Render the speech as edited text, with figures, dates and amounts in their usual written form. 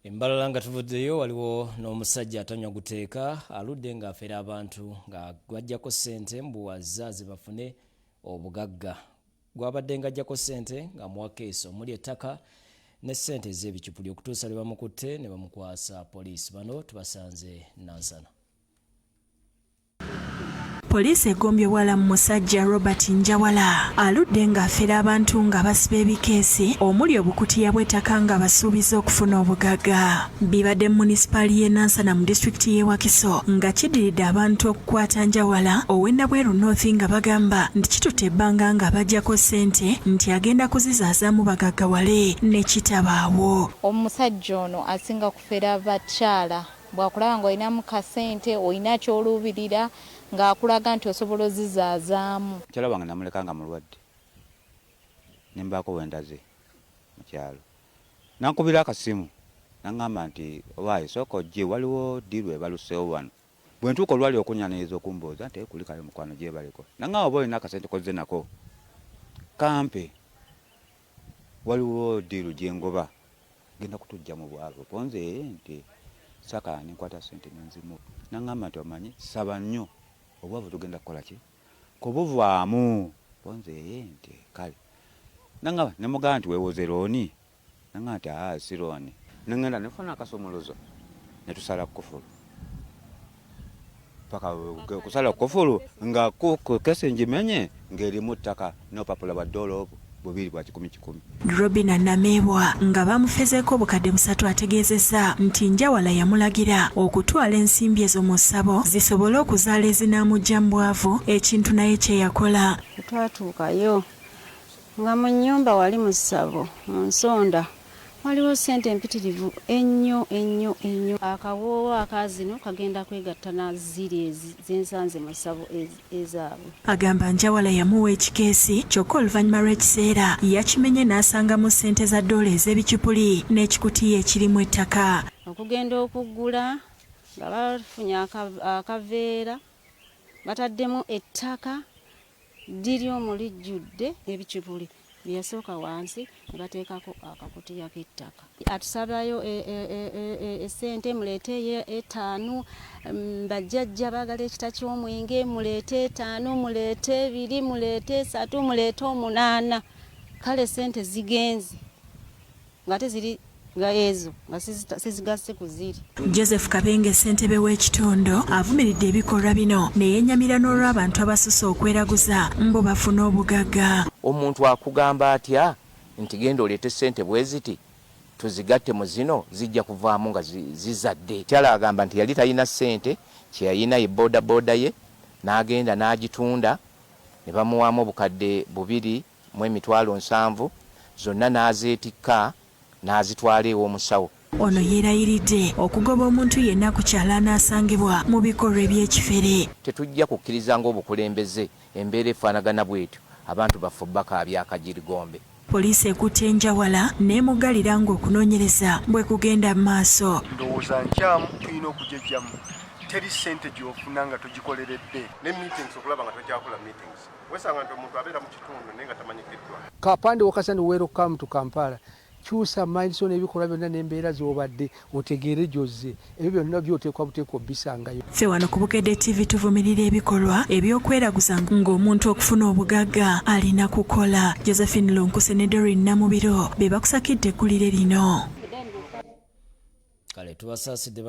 Embalala nga tuvuddeyo, waliwo n'omusajja atanywa guteeka, aludde ng'afera abantu nga gwajjako ssente mbu azaaze bafune obugagga. Gwabadde ng'ajjako ssente ng'amuwa keesi omuli ettaka ne ssente ez'ebicupuli okutuusa lwe bamukutte ne bamukwasa poliisi. Bano tubasanze Nansana. Poliisi egombye wala mu musajja Robert Njawala aludde ng'afera abantu nga basiba ebikeesi omuli obukutiya bw'ettaka nga basuubiza okufuna obugagga. Bibadde mu munisipaali y'e Nansana mu disitulikiti y'e Wakiso nga kiddiridde abantu okukwata Njawala ow'e Nabweru North nga bagamba nti kitutte ebbanga nga baggyako ssente nti agenda kuzizaazaamu bagaggawale ne kitabaawo. Omusajja ono asinga kufera bakyala. Bw'akulaba ng'olinamu kasente, olina ky'oluubirira, ng'akulaga nti osobola ozizaazaamu. Mukyala wange namuleka nga mulwadde ne mbaako we ndaze mu kyalo. Nankubira akasimu n'aŋŋamba nti owaaye sooka ojje waliwo ddiiru ebaluseewo wano. Bwe ntuuka olwali okunnyaniriza okumbuuza nti kulikayo mukwano gyebaleko. N'aŋŋamba oba olina akasente k'ozze nako kampe waliwo ddiiru gye ngoba. Genda kutujja mu bwavu ko nze nti saka nenkwata sente nenzimuwa nangamba nti omanyi saba nnyo obwavu tugenda kukola ki kubuvaamu ko nze nti kale nangamba nemugamba nti wewoze looni nangamba nti aa si looni nengenda nefuna akasumuluzo netusala kufulu paka kusala kufulu nga kesi ngimenye ng'erimu ttaka n'opapula bwa ddoola obwo bubiri bwa kikumi kikumi. Robina Nameebwa nga baamufezeeko obukadde 300 ategeezezza nti Njawala yamulagira okutwala ensimbi ezo mu ssabo zisobole okuzaala ezinaamuggya mu bwavu ekintu naye kye yakola. Bwe twatuukayo nga mu nnyumba wali mu ssabo mu nsonda Waliwo ssente empitirivu ennyo ennyo ennyo. Akawoowo aka zino kagenda kwegatta na ziri ze nsanze mu ssabo ezaabwe. Agamba Njawala yamuwa ekikeesi kyokka oluvannyuma lw'ekiseera yakimenye n'asangamu ssente za ddoola ez'ebicupuli n'ekikutiya ekirimu ettaka. Okugenda okuggula nga bafunye akaveera bataddemu ettaka Ddiri omwo lijjudde ebicupuli bye yasooka wansi ne bateekako akakutiya k'ettaka. Atusabayo essente muleeteeyo etaano, bajjajja baagala ekita ky'omwenge muleete etaano, muleete ebiri, muleete esatu, muleete omunaana. Kale ssente zigenze. Ng'ate ziri nga ezo nga sizigasse ku ziri. Joseph Kabenge ssentebe w'ekitundu avumiridde ebikolwa bino ne yennyamira n'olw'abantu abasusse okweraguza mbu bafune obugagga. Omuntu akugamba atya nti genda oleete ssente bweziti tuzigatte mu zino zijja kuvaamu nga zizadde. Kyala agamba nti yali talina ssente, kye yalina ye bodaboda ye n'agenda n'agitunda ne bamuwaamu obukadde 770 zonna n'azeetikka n'azitwala ew'omusawo. Ono yeerayiridde okugoba omuntu yenna ku kyalo anaasangibwa mu bikolwa eby'ekifere. Tetujja kukkiriza ng'obukulembeze embeera efaanagana bwetyo abantu baffe obakaabya akajirigombe. Poliisi ekutte Njawala n'emuggalira ng'okunoonyereza bwe kugenda mu maaso. Ndowooza nkyamu, tulina okugyejjamu. Teri ssente gy'ofuna nga togikoleredde. Ne meetings okulaba nga tokyakola meetings. Wesanga nti omuntu abeera mu kitundu naye nga tamanyikiddwa. Kapande Wokasani welcome to Kampala. Kyusa mindset n'ebikolwa byonna n'embeera z'obadde otegeere gy'ozze. Ebyo byonna byoteekwa buteekwa obisangayo. Ffe wano ku Bukedde TV tuvumirira ebikolwa eby'okweraguza ng'omuntu okufuna obugagga alina kukola. Josephine Lunkuse ne Doreen Namubiro be bakusakidde eggulire lino. Kale tubasaasidde.